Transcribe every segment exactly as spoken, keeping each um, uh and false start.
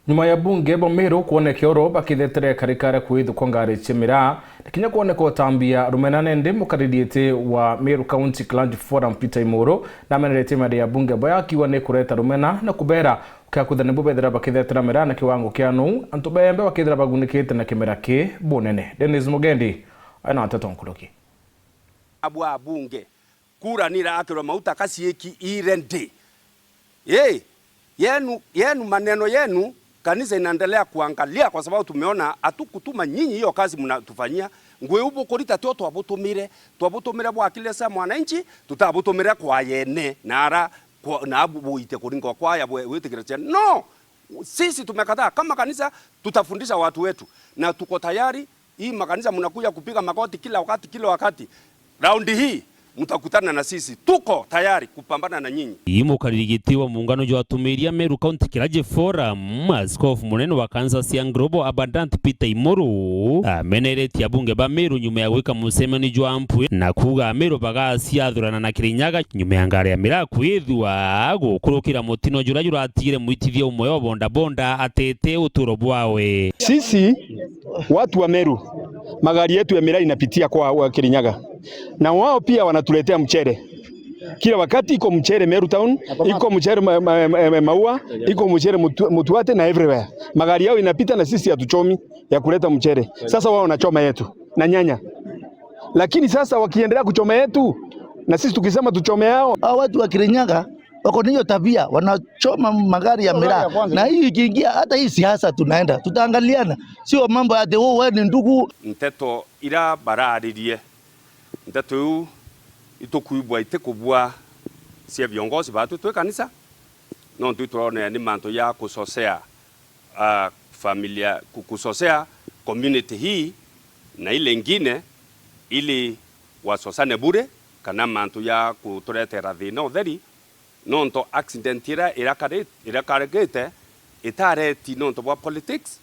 Nyuma ya bunge ba Meru kwoneka oro bakithetera karikara kwithukwa ngari cia miraa, na kinya kwoneka utambia rumena nende mukaririti wa Meru County Clergy Forum Peter Imuru nameneretie mari ya bunge baya akiuga ni kureta rumena na kubera ukia kwithira nibo bethira bakithetera miraa na kiwango kia nou, antu bembe bakithira bagunikite na kimera ki bunene. Dennis Mugendi ena nteto nkuruki. Abwa bunge. Kura ni irakirwa mauta ka ciiki i ready. Ii, yenu, yenu, maneno yenu, kanisa inaendelea kuangalia kwa sababu tumeona hatukutuma nyinyi hiyo kazi mnatufanyia. Ngui u bukurita tio twabutumire, twabutumire bwa akili cia mwananchi, tutabutumire kwa yene, na ara, kwa, na abu buite kuringa kwaya bwe, witikire cia. No! Sisi tumekataa. Kama kanisa, tutafundisha watu wetu. Na tuko tayari. Hii makanisa mnakuja kupiga magoti kila wakati, kila wakati. Raundi hii, mtakutana na sisi. Tuko tayari kupambana na nyinyi. Ii mukariri giti wa muungano jwa atumiria Meru County Clergy Forum, Askofu munene wa kanisa cia Global Abundant Peter Imuru, ameneretie abunge ba Meru nyuma ya gwika mucemanio jwa mpwi na kuuga Ameru bagaciathurana na Kirinyaga nyuma ya ngari ya miraa kwithua gukurukira mutino juria juratigire mwitithia umwe wa bodaboda atete uturo bwawe. Sisi watu wa Meru, magari yetu ya miraa inapitia kwa wa Kirinyaga, na wao pia wanatuletea mchere. Kila wakati iko mchere Meru Town, iko mchere ma, ma, ma, ma, Maua, iko mchere Mutu-, Mutuate na everywhere. Magari yao inapita na sisi hatuchomi ya kuleta mchere. Sasa wao wanachoma yetu na nyanya. Lakini sasa wakiendelea kuchoma yetu, na sisi tukisema tuchome yao. Hao watu wa Kirinyaga wako na hiyo tabia, wanachoma magari ya miraa. Na hii ikiingia, hata hii siasa tunaenda, tutaangaliana. Sio mambo ati, "Oh, wewe ni ndugu." Nteto ira bararirie, nteto iu itukwigua itikubua cia viongozi batu twi kanisa, nontu ituronea ni mantu ya kusosea, ah, familia, ku-, kusosea community hii na ile ingine, ili wasosane bure, kana mantu ya kuturetera thina utheri, nontu accident ira irakari-, irakarikite itareti nontu bwa politics,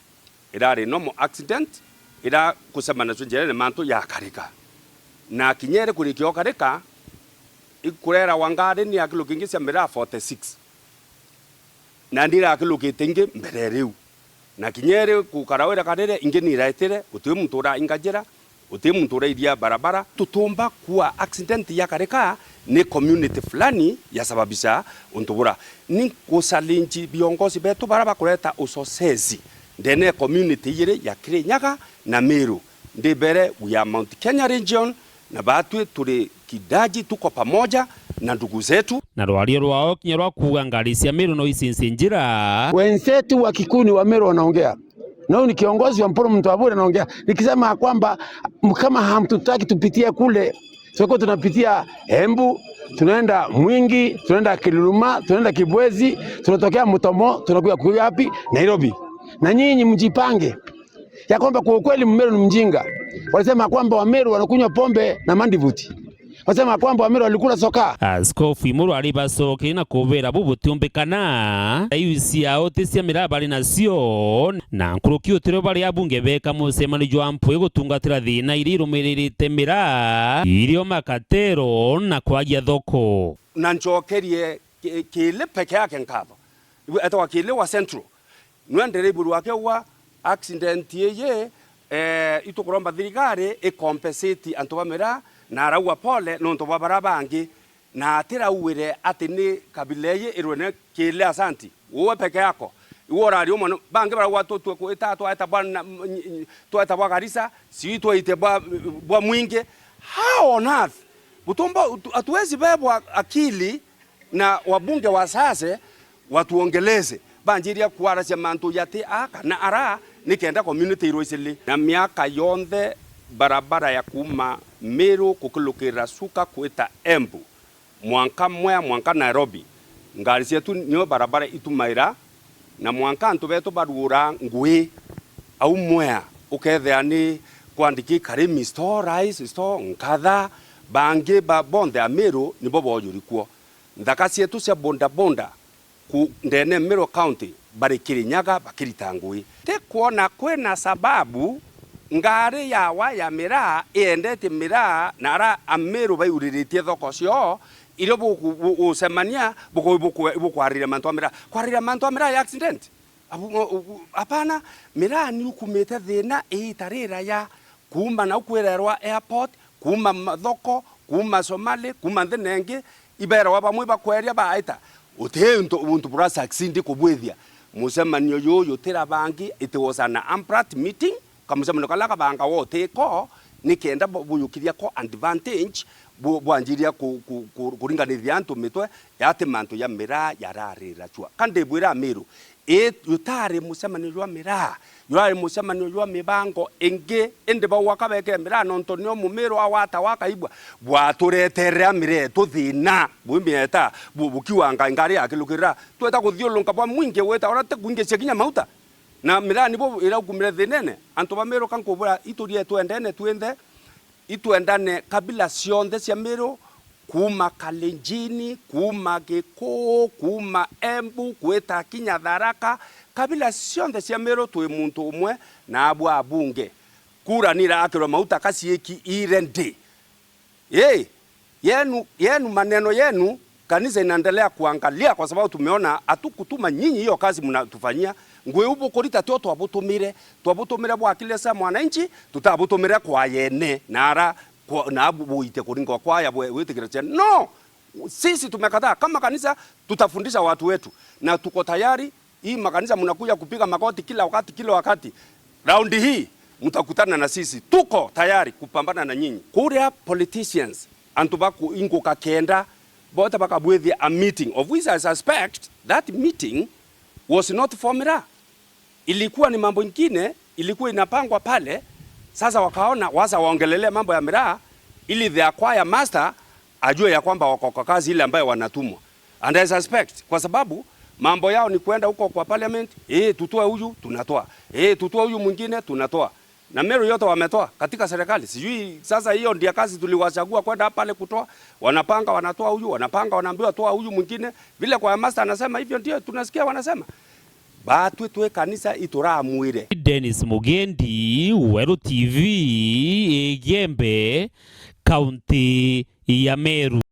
irari normal accident, ira kusemana nacio njirene mantu yakarika. Na kinya iri kurikia ukarika, ikurerawa ngari ni ya kilo kingi cia miraa forty six. Na ndirakilukite ingi mbere ya riu. Na kinya iri gukara wira karire, ingi ni iraetire, guti muntu uraingajira, guti muntu urairia barabara. Tutumba kua accident yakarika ni community fulani yasababisha untu bura. Ni kuchallenge viongozi betu bara bakureta uchochezi ndene ya community ijiri ya Kirinyaga na Meru. Ndibere, we are Mount Kenya region, na batwi turi kidaji, tuko pamoja na ndugu zetu. Na rwario rwao kinya rwa kuuga ngari cia Meru no icincie njira. Wenzetu wa Kikuyu ni wa Meru wanaongea. Na huyu ni kiongozi wa Mpuru, mtu wa Bure anaongea. Nikisema ya kwamba kama hamtutaki tupitie kule, tulikuwa tunapitia Embu, tunaenda Mwingi, tunaenda Kiluruma, tunaenda Kibwezi, tunatokea Mutomo, tunakuja kuja wapi? Nairobi. Na nyinyi mjipange ya kwamba kwa ukweli Mmeru ni mjinga. Walisema kwamba Wameru wanakunywa pombe na mandivuti. Walisema kwamba Wameru walikula soka. Askofu Imuru aribacokerie na kubera bu butiumbikana. Iu ciao ti cia miraa bari nacio, na nkuruki utirio bari abunge beka mucemanio jwa mpwi gutungatira thina iria irumiririte miraa, irio makatero na kwagia thoko. Na ncokerie ki-, Kili peke yake nkatho. Ibu-, etagwa Kili wa Central. Nwe ndereiburu wake wa accident iyi, eh, itukuromba thirikari i compensate antu ba miraa, na araua pole nontu bwa bara bangi, na atirauire ati ni kabila iyi irwene Kili asanti. Uwe peke yako. Iwe urari umwe no, bangi barauga tu-, tu-, tweta, twaeta bwa na, m-, ny-, ny-, twaeta bwa Garissa, si twaite bwa, bwa Mwingi. How on earth? Butumbo, tu-, hatuwezi bebwa akili na wabunge wachache watuongeleze, banjiria kwaracia mantu jati a kana ara, nikenda community irwa icili. Na miaka yonthe barabara ya kuuma Meru gukilukira Chuka kwita Embu, mwanka Mwea, mwanka Nairobi, ngari cietu nio barabara itumaira, na mwanka antu betu baruura ngui au Mwea, ukethia ni kwandiki Karimi store, Rice store, Nkatha, bangi ba bonthe a Meru nibo boojuri kuo. Nthaka cietu cia bodaboda ku ndene Meru County bari Kirinyaga bakirita ngui. Ti kwona kwina sababu ngari yawa ya miraa iendete miraa na ara Ameru baiuriritie thoko cio, irio buku-, bu-, bucemania buku-, buku-, bukwariria mantu a miraa. Kwariria mantu a miraa ya accident? Abu-, u-, u-, apana, miraa ni ukumite thina iita riraya, kuuma nau kwirerwa airport, kuuma mathoko, kuuma Somali, kuuma nthi nengi, iberwa bamwe bakweria baita. Uti untu, untu bura succeed kubwithia. Mucemanio juju tira bangi, it was an AMRAT meeting, kamucemanio karia kabanga wotiko, nikenda bu-, buyukiria ko advantage, bu-, bwanjiria ku-, ku-, ku-, kuringanithia antu mitwe, yati mantu ya miraa yararira chua. Ka ndibwira Amiru, ii, jutari mucemanio jwa miraa, jurari mucemanio jwa mibango ingi, indi baugwa kabekire miraa nontu nio mumiru agwata wakaibwa, bwatureterera miraa yetu thina, bwimieta, bu-, bukiuga ngai ngari yakilukirira, tweta kuthiurunka bwa mwingi gwita uria ti kwingicia kinya mauta. Na miraa nibo iraukumire thinene. Antu ba Miru ka nkubura, iturie twendene twinthe, itwendane kabila cionthe cia Miru, kuuma Kalenjini, kuuma Gikuu, kuuma Embu, gwita kinya Tharaka, kabila cionthe cia Miru twi muntu umwe na abwa abunge. Kura nirakirwa mauta ka ciiki irendi. Ii, yenu, yenu, maneno yenu, kanisa inaendelea kuangalia kwa sababu tumeona hatukutuma nyinyi hiyo kazi mnatufanyia. Ngwi u bukurita tio twabutumire, twabutumire bwa akili cia mwananchi, tutabutumire kwa yene, na ara kwa, na abu buite kuringwa kwaya bwe-, witikira cia. No! Sisi tumekataa. Kama kanisa, tutafundisha watu wetu, na tuko tayari. Hii makanisa mnakuja kupiga magoti kila wakati, kila wakati. Raundi hii, mtakutana na sisi. Tuko tayari kupambana na nyinyi. Kuria politicians, antu baku inguka kenda, bote bakabwithia a meeting, of which I suspect that meeting was not for miraa. Ilikuwa ni mambo ingine ilikuwa inapangwa pale. Sasa wakaona wacha waongelelea mambo ya miraa, ili the choir master ajue ya kwamba wako kwa kazi ile ambayo wanatumwa. And I suspect, kwa sababu mambo yao ni kwenda huko kwa parliament, eh, tutoe huyu, tunatoa. Eh, tutoe huyu mwingine, tunatoa. Na Meru yote wametoa katika serikali. Sijui sasa hiyo ndia kazi tuliwachagua kwenda pale kutoa. Wanapanga, wanatoa huyu, wanapanga, wanaambiwa toa huyu mwingine. Vile choir master anasema, hivyo ndio tunasikia wanasema. Batwi twi kanisa ituramwire. Dennis Mugendi, Weru T V, Igembe, kaunti ya Meru.